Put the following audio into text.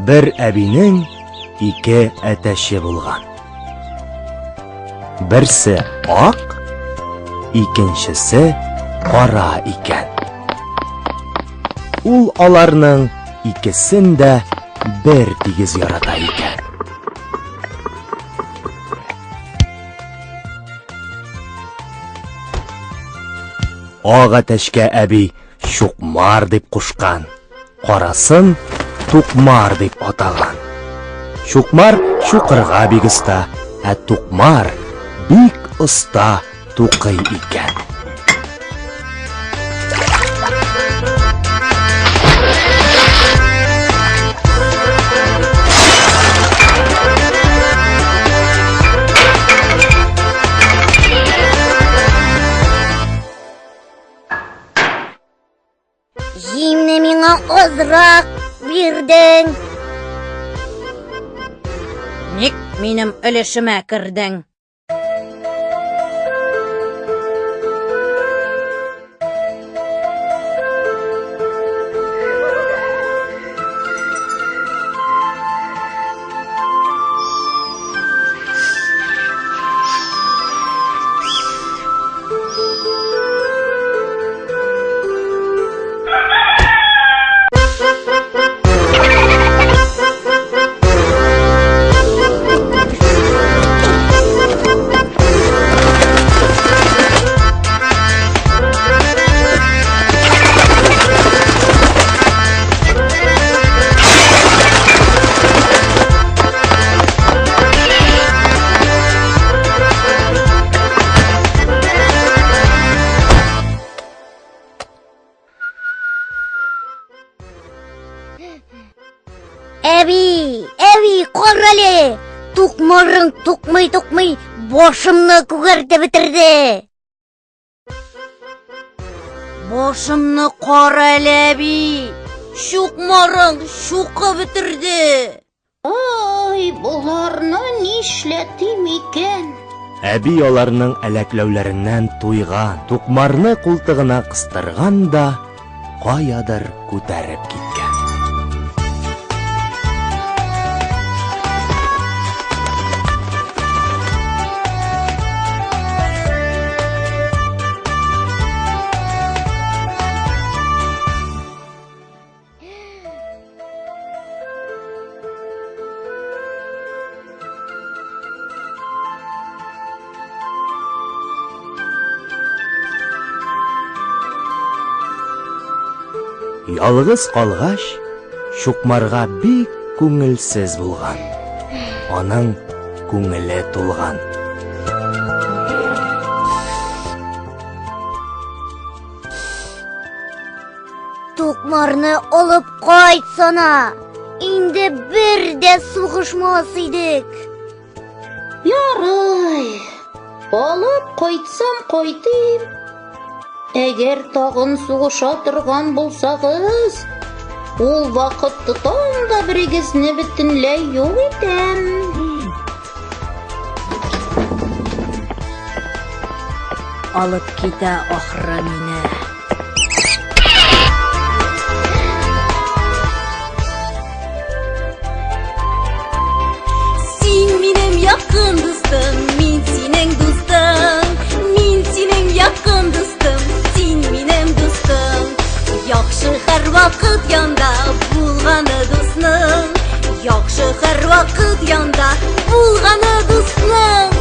Бер әбинең ике әтәче булган. Берсе ак, икенчесе кара икән. Ул аларның икесен дә бер тигез ярата икән. Ак әтәчкә әби Чукмар дип кушкан, карасын Тукмар дип атаган. Чукмар чукырга бик оста, ә Тукмар бик оста тукый икән. Җимне миңа азрак бирдең. Ник минем өлешемә кердең? Әби, әби, карале! Тукмарың тукмый-тукмый башымны күгәртеп бетерде. Башымны кара әле, әби! Чукмарың чукып бетерде! Ай, боларны нишләтим икән? Әби аларның әләкләүләреннән туйган, тукмарны култыгына кыстырган да каядыр күтәреп киткән. Ялгыз калгач, Чукмарга бик күңелсез булган. Аның күңеле тулган. Тукмарны алып кайтсана! Инде бер дә сугышмас идек. Ярый. Алып кайтсам кайтыйм. Әгәр тагын сугыша торган булсагыз, ул вакыт тотам да берегезне бөтенләй юк итәм. Алып китә ахры мине. Син минем якын дустым, мин синең дустың. Мин синең якын дустым, син минем дустың. Яхшы һәрвакыт янда булганы дусның. Яхшы һәрвакыт янда булганы дусның.